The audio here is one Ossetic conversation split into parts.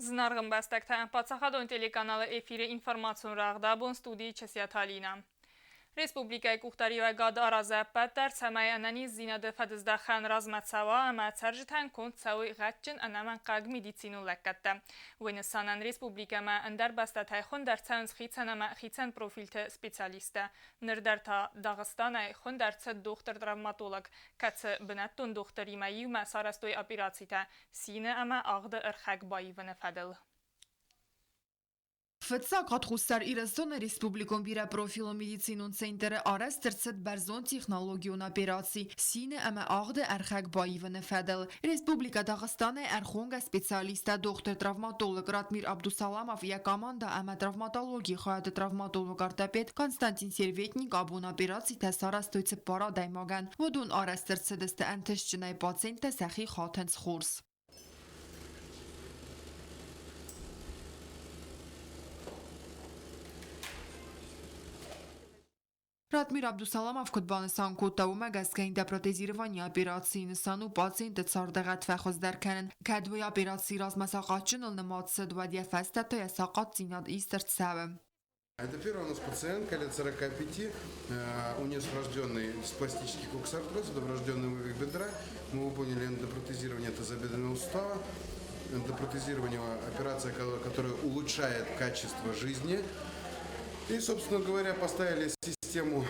Зынаргъ ӕмбӕстӕгтӕ, паддзахадон телеканалы эфиры информацион рӕгъ абон студийы Чысиаты Алинӕ. Республикӕйы къухдариуӕгад аразы ӕппӕт дӕр, цӕмӕй ӕнӕниздзинады фӕдыздӕхӕн размӕ цӕуа ӕмӕ цӕрджытӕн конд цӕуой гъӕдджын ӕнӕмӕнгхъӕуӕг медицинон лӕггӕдтӕ. Уый нысанӕн республикӕмӕ ӕндӕр бӕстӕтӕй хуынд ӕрцӕуынц хицӕн ӕмӕ хицӕн профильты специалисттӕ. Ныр дӕр та Дагъыстанӕй хуынд ӕрцыд дохтыр-травматолог, кӕцы бынӕттон дохтыримӕ иумӕ сарӕзтой операцитӕ цины ӕмӕ агъды ӕрхӕг баивыны фӕдыл. Фыццаг хатт Хуссар Ирыстоны республикон бирӕпрофилон медицинон центры арӕзт ӕрцыд бӕрзонд технологион операци цины ӕмӕ агъды ӕрхӕг баивыны фӕдыл. Республикӕ Дагъыстанӕй ӕрхонгӕ специалисттӕ дохтыр-травматолог Ратмир Абдусаламов йӕ командӕ ӕмӕ травматологийы хайады травматолог-ортопед Константин Серветник абон операцитӕ сарӕзтой цыппар адӕймагӕн. Уыдон арӕзт ӕрцыдысты ӕнтыстджынӕй, пациенттӕ сӕхи хатынц хорз. Ратмир Абдусаламов куыд банысан кодта, уымӕ гӕсгӕ эндопротезирование операцийы нысан у пациенты цардӕгъӕд фӕхуыздӕр кӕнын. Кӕд уый операцийы размӕ сахъатджыныл нымад цыд, уӕд йӕ фӕстӕ та йӕ сахъатдзинад ист ӕрцӕуы. Это первая у нас пациентка лет 45, у нее врожденный диспластический коксартроз, это врожденный вывих бедра. Мы выполнили эндопротезирование тазобедренного сустава. Эндопротезирование – операция, которая улучшает качество жизни. И, собственно говоря, поставили систему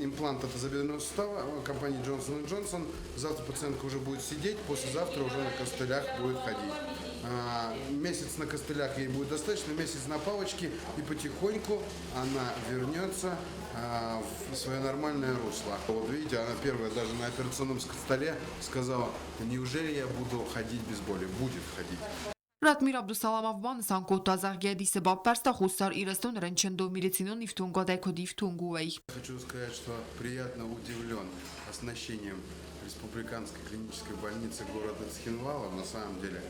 импланта тазобедренного сустава компании Johnson Johnson. Завтра пациентка уже будет сидеть, послезавтра уже на костылях будет ходить. Месяц на костылях ей будет достаточно, месяц на палочке, и потихоньку она вернется в свое нормальное русло. Вот видите, она первая даже на операционном столе сказала, неужели я буду ходить без боли? Будет ходить. Ратмир Абдусаламов банысан кодта, зӕгъгӕ, дисы баппӕрста Хуссар Ирыстоны рынчындон медицинон ифтонгадӕй куыд ифтонг у, уый. Хочу сказать, что приятно удивлен оснащением Республиканской клинической больницы города Цхинвала. На самом деле,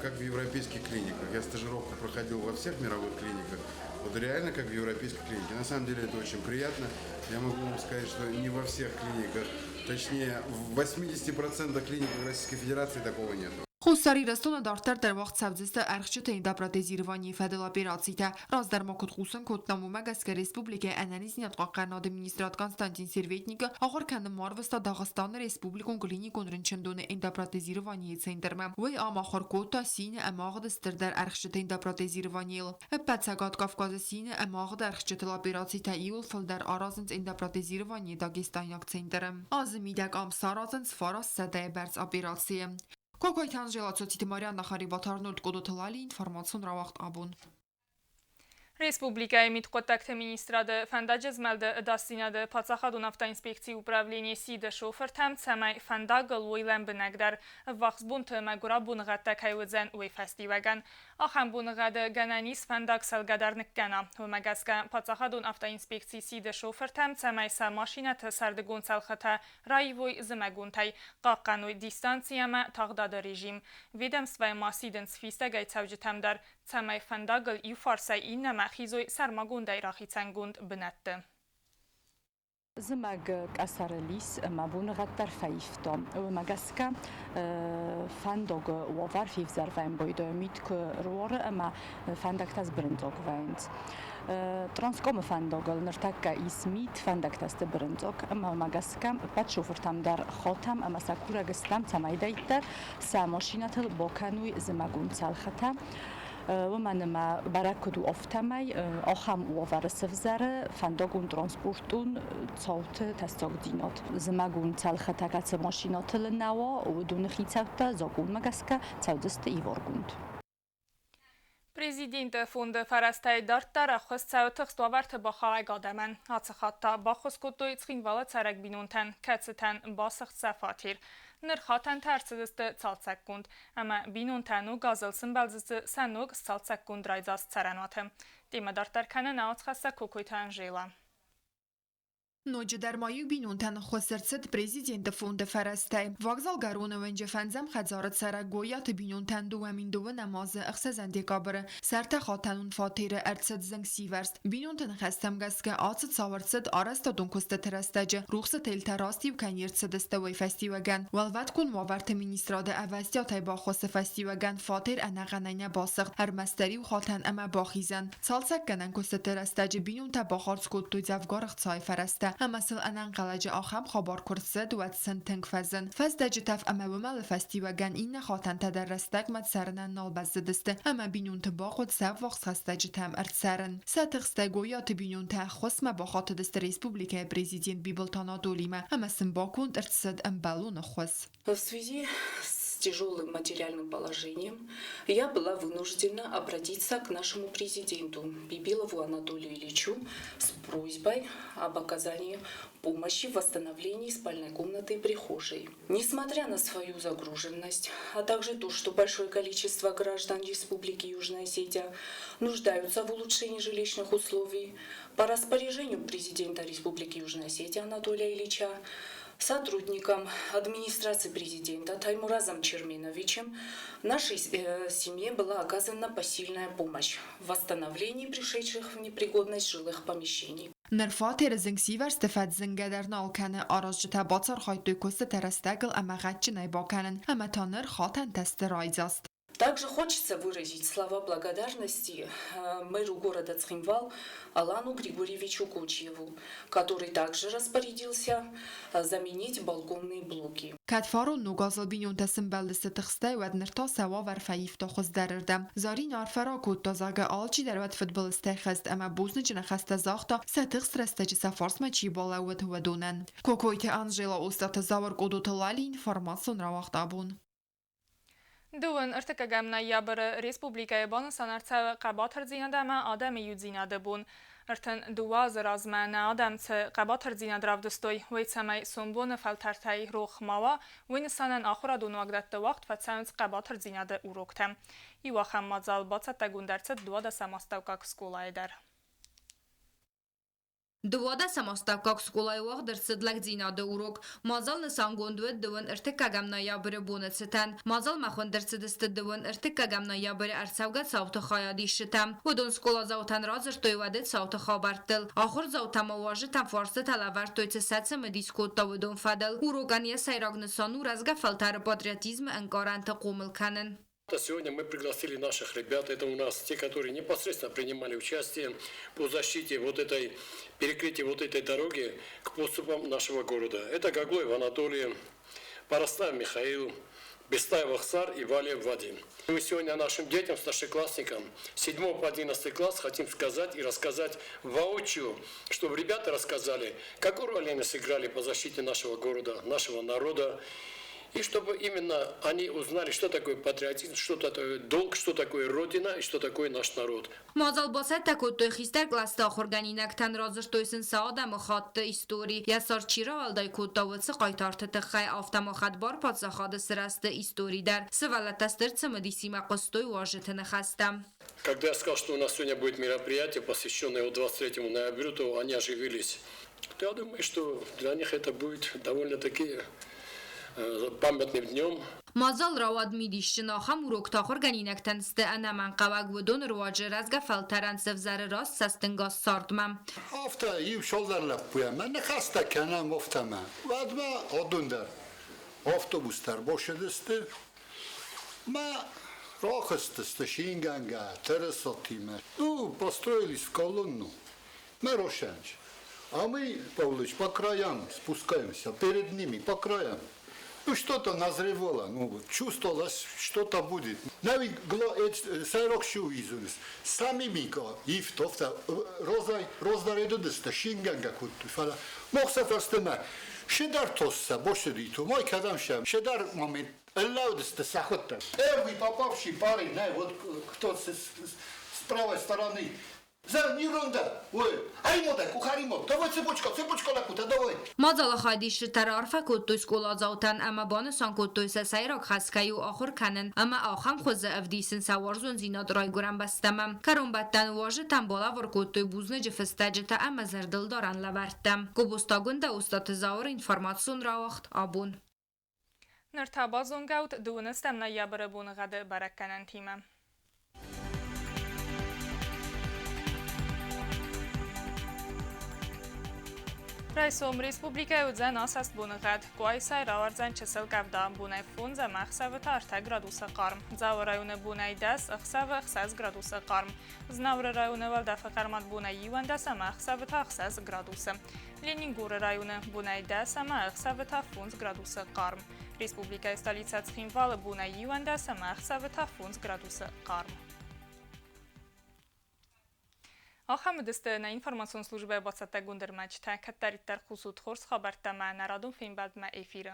как в европейских клиниках. Я стажировку проходил во всех мировых клиниках. Вот реально как в европейской клинике. На самом деле это очень приятно. Я могу вам сказать, что не во всех клиниках, точнее в 80% клиниках Российской Федерации такого нет. Хуссар Ирыстоны дарддӕр дӕр уагъд цӕудзысты ӕрхджыты эндопротезированийы фӕдыл операцитӕ. Раздӕр ма куыд хъусын кодтам, уымӕ гӕсгӕ республикӕйы ӕнӕниздзинадхъахъхъӕнынады министрад Константин Серветникы ахуыр кӕнынмӕ арвыста Дагъыстаны республикон клиникон рынчындоны эндопротезированийы центрмӕ. Уый ам ахуыр кодта цины ӕмӕ агъды стырдӕр ӕрхджыты эндопротезированийыл. Ӕппӕт Цӕгат Кавказы цины ӕмӕ агъды ӕрхджытыл операцитӕ иуыл фылдӕр аразынц эндопротезированийы дагестайнаг центры. Азы мидӕг ам саразынц 900-йы бӕрц операцийы. Кокойты Анжела, Цоциты Марианна, Харибаты Арнольд, Къодоты Лали, информацион рауагъд абон. Республикӕйы мидхъуыддӕгты министрады фӕндаджы змӕлды ӕдасдзинады паддзахадон автоинспекцийы управлени сиды шофыртӕм, цӕмӕй фӕндагыл уой лӕмбынӕгдӕр. Ӕввахс бонты мӕгуырау боныгъӕдтӕ кӕй уыдзӕн, уый фӕстиуӕгӕн. Ахӕм боныгъӕды гӕнӕн ис фӕндаг сӕлгӕ дӕр ныккӕна. Уымӕ гӕсгӕ паддзахадон автоинспекци сиды шофыртӕм, цӕмӕй сӕ машинӕты сӕрдыгон цӕлхытӕ раивой зымӕгонтӕй, хъахъхъӕной дистанци ӕмӕ тагъдады режим. Ведомствӕйы ма сидынц фистӕгӕй цӕуджытӕм дӕр, цӕмӕй фӕндагыл иу фарсӕй иннӕмӕ хизой сӕрмагондӕй рахицӕнгонд бынӕтты. Зымӕг къӕсӕрыл ис ӕмӕ боныгъӕд дӕр фӕивта. Уымӕ гӕсгӕ фӕндагы уавӕр февзӕр вӕййы, мит куы руары ӕмӕ фӕндӕгтӕ сбырынцъаг вӕййынц. Транскомы фӕндагыл ныртӕккӕ ис мит, фӕндӕгтӕ сты бырынцъаг ӕмӕ уымӕ гӕсгӕ ӕппӕт шофыртӕм дӕр хатӕм ӕмӕ сӕ курӕг стӕм, цӕмӕйдӕриддӕр сӕ машинӕтыл бакӕной зымӕгон цӕлхытӕ. Уымӕн ӕмӕ бӕрӕг куыд у, афтӕмӕй ахӕм уавӕры сӕвзӕры фӕндагон транспортон цауты тӕссагдзинад. Зымӕгон цӕлхытӕ кӕцы машинӕтыл нӕ уа, уыдоны хицӕуттӕ закъонмӕ гӕсгӕ цӕудзысты иваргонд. Президенты фонды фӕрӕзтӕй дарддӕр ӕххуыс цӕуы тыхст уавӕрты бахауӕг адӕмӕн. Ацы хатт та баххуыс кодтой Цхинвалы цӕрӕг бинонтӕн, кӕцытӕн басыгъд сӕ фатер. Ныр хатӕнтӕ ӕрцыдысты цалцӕггонд ӕмӕ бинонтӕ ног азыл сымбӕлдзысты сӕ ног сцалцӕггонд райдзаст цӕрӕнуаты. Темӕ дарддӕр кӕны науӕдзхӕссӕг Кокойты Анжела. Ноджыдӕр ма иу бинонтӕн ӕххуыс ӕрцыд Президенты фонды фӕрӕзтӕй. Вокзалгӕроны уынджы фӕндзӕм хӕдзары цӕрӕг Гойаты бинонтӕн 2012 азы ӕхсӕзӕм декабры сӕ ӕртӕхатӕнон фатеры ӕрцыд зынгсивӕрзт. Бинонты ныхӕстӕм гӕсгӕ ацы цау ӕрцыд арӕзтадон куыстыты рӕстӕджы, рухсы телтӕ раст иу кӕй не рцыдысты, уый фӕстиуӕгӕн. Уӕлвӕткон уавӕрты министрады ӕвӕстиатӕй баххуысы фӕстиуӕгӕн фатер ӕнӕхъӕнӕй нӕ басыгъд, ӕрмӕстдӕр иу хатӕн ӕмӕ бахизӕн. Цалцӕггӕнӕн куыстыты рӕстӕджы бинонтӕ бахардз кодтой дзӕвгар ӕхцайы фӕрӕзтӕ ӕмӕ сыл ӕнӕнхъӕлӕджы ахӕм хабар куы рцыд, уӕд сын тынг фӕзын. Фӕздӕджы тӕф ӕмӕ уымӕлы фӕстиуӕгӕн иннӕ хатӕнтӕ дӕр рӕстӕгмӕ цӕрынӕн нал бӕззыдысты ӕмӕ бинонты бахъуыд сӕ ӕввахс хӕстӕджытӕм ӕрцӕрын. Сӕ тыхстӕй Гойаты бинонтӕ ӕххуысмӕ бахатыдысты республикӕйы президент Бибылты Анатолимӕ ӕмӕ сын баконд ӕрцыд ӕмбӕлон ӕххуыс. В связи с тяжелым материальным положением я была вынуждена обратиться к нашему президенту Бибилову Анатолию Ильичу с просьбой об оказании помощи в восстановлении спальной комнаты и прихожей. Несмотря на свою загруженность, а также то, что большое количество граждан Республики Южная Осетия нуждаются в улучшении жилищных условий, по распоряжению президента Республики Южная Осетия Анатолия Ильича сотрудником администрации президента Таймуразом Черменовичем нашей семье была оказана посильная помощь в восстановлении пришедших в непригодность жилых помещений. Ныр фатеры зынгсивӕрзты фӕд зынгӕ дӕр нал кӕны, аразджытӕ бацархайдтой куыстытӕ рӕстӕгыл ӕмӕ гъӕдджынӕй бакӕнын, ӕмӕ та ныр хатӕнтӕ сты райдзаст. Также хочется выразить слова благодарности мэру города Цхинвал Алану Григорьевичу Кочиеву, который также распорядился заменить балконные блоки. Кӕд фарон ног азыл бинонтӕ сымбӕлдысты тыхстӕй, уӕд ныр та сӕ уавӕр фӕивта хуыздӕрырдӕм. Заринӕ арфӕ ракодта, зӕгъгӕ, алчидӕр уӕд фыдбылызтӕй хызт ӕмӕ бузныджы ныхӕстӕ загъта, сӕ тыхст рӕстӕджы сӕ фарсмӕ чи балӕууыд, уыдонӕн. Кокойты Анжела, Остъаты Зауыр, Къодоты Лали, информацион рауагъд абон. Дыууын ӕртыккӕгӕм ноябры республикӕйы банысан ӕрцӕуы хъӕбатырдзинад ӕмӕ адӕмы иудзинады бон. 32 азы размӕ нӕ адӕм цы хъӕбатырдзинад равдыстой, уый цӕмӕй сомбоны фӕлтӕртӕй рох ма уа, уый нысанӕн ахуырадон уагдӕтты уагъд фӕцӕуынц хъӕбатырдзинады уроктӕ. Иу ахӕм мадзал бацӕттӕгонд ӕрцыд 12-ӕм астӕуккаг скъолайы дӕр. 12-ӕм астӕуккаг скъолайы уагъд ӕрцыд лӕгдзинады урок. Мадзал нысангонд уыд дыууын ӕртыккӕгӕм ноябры боны цытӕн. Мадзалмӕ хуынд ӕрцыдысты дыууын ӕртыккӕгӕм ноябры ӕрцӕугӕ цауты хайадисджытӕ. Уыдон скъоладзаутӕн радзырдтой уӕды цауты хабӕрттыл. Ахуырдзаутӕ ӕмӕ уазджытӕм фарстытӕ лӕвӕрдтой, цы сӕ цымыдис кодта, уыдон фӕдыл. Урокӕн йӕ сӕйраг нысан у рӕзгӕ фӕлтӕры патриотизмы ӕнкъарӕнты хъомыл кӕнын. Сегодня мы пригласили наших ребят, это у нас те, которые непосредственно принимали участие по защите вот этой, перекрытии вот этой дороги к подступам нашего города. Это Гаглоев Анатолий, Парастав Михаил, Бестаев Ахсар и Валиев Вадим. Мы сегодня нашим детям, старшеклассникам, 7 по 11 класс хотим сказать и рассказать воочию, чтобы ребята рассказали, какую роль они сыграли по защите нашего города, нашего народа, и чтобы именно они узнали, что такое патриотизм, что такое долг, что такое Родина и что такое наш народ. Мадзал бацӕттӕ кодтой хистӕр кълӕсты ахуыргӕнинӕгтӕн, радзырдтой сын сӕ адӕмыхатты истори, йӕ цард чи рауӕлдай кодта, уыцы хъайтарты тыххӕй, афтӕ ма хӕдбар паддзахады сырӕзты истори дӕр. Сывӕллӕттӕ стыр цымыдисимӕ хъуыстой уазджыты ныхӕстӕм. Когда я сказал, что у нас сегодня будет мероприятие, посвященное 23 ноябрю, то они оживились. Я думаю, что для них это будет довольно-таки памятным днем. Мадзал рауад мидисджын, ахӕм уроктӕ ахуыргӕнинӕгтӕн сты ӕнӕмӕнгхъӕуӕг, уыдоны руаджы рӕзгӕ фӕлтӕрӕн сӕвзӕры раст цӕстӕнгас цардмӕ. Афтӕ иу цалдӕр лӕппуйӕ мӕ ныхӕстӕ кӕнӕм афтӕмӕ. Уӕдмӕ адон дӕр автобустӕ ӕрбацыдысты мӕ рахызтысты шингӕнгӕ тырысатимӕ. Ну, построились в колонну. Мы Рошанч. А мы, Павлович, по краям спускаемся, перед ними, по краям. Ну, что-то назревало, ну, чувствовалось, что-то будет. Сӕйраг шу изунис. Сами мика, ифт, афтӕ, разӕй, раздӕр ӕдыдысты, шингӕнгӕ кодтой, фӕлӕ мах сӕ фӕстӕмӕ шедар тосса, бошедито, мой кӕдӕм шем, шедар момент, ӕрлӕудысты сӕхуыдтӕ. Первый попавший парень, не, вот кто с правой стороны. За, Ой, ай мода, кухари мод. Давай цепочка, цепочка лӕппутӕ, давай. Мадзалы хайадисджытӕ раарфӕ кодтой скъоладзаутӕн ӕмӕ банысан кодтой сӕ сӕйраг хӕс кӕй у ахуыр кӕнын ӕмӕ ахӕм хуызы ӕвдисын сӕ уарзондзинад райгуырӕн бӕстӕмӕ. Кӕронбӕттӕны уазджытӕн балӕвар кодтой бузныджы фыстӕджытӕ ӕмӕ зӕрдылдарӕн лӕвӕрттӕ. Гобозты Агуындӕ, Остъаты Зауыр, информацион рауагъд Абон. Ныр та базонгӕ ут дыууынӕстӕм ноябры боныгъӕды бӕрӕггӕнӕнтимӕ. Райсом республикӕйы уыдзӕн асӕст боныгъӕд. Къуайсайы рауардзӕн чысыл къӕвда. Бонӕй 5 ӕмӕ ӕхсӕвы та 3 градусы хъарм. Дзауы районы бонӕй 10, ӕхсӕвы 6 градусы хъарм. Знауыры районы уӕлдӕфы хъӕрмад бонӕй 11 ӕмӕ ӕхсӕвы та 6 градусы. Ленингоры районы бонӕй 10 ӕмӕ ӕхсӕвы та 5 градусы хъарм. Республикӕйы столицӕ Цхинвалы бонӕй 11 ӕмӕ ӕхсӕвы та 5 градусы хъарм. Ахӕм уыдысты нӕ информацион службӕйы бацӕттӕгонд ӕрмӕджытӕ. Кӕддӕриддӕр хъусут хорз хабӕрттӕ ӕмӕ нӕ радон фембӕлдмӕ эфиры.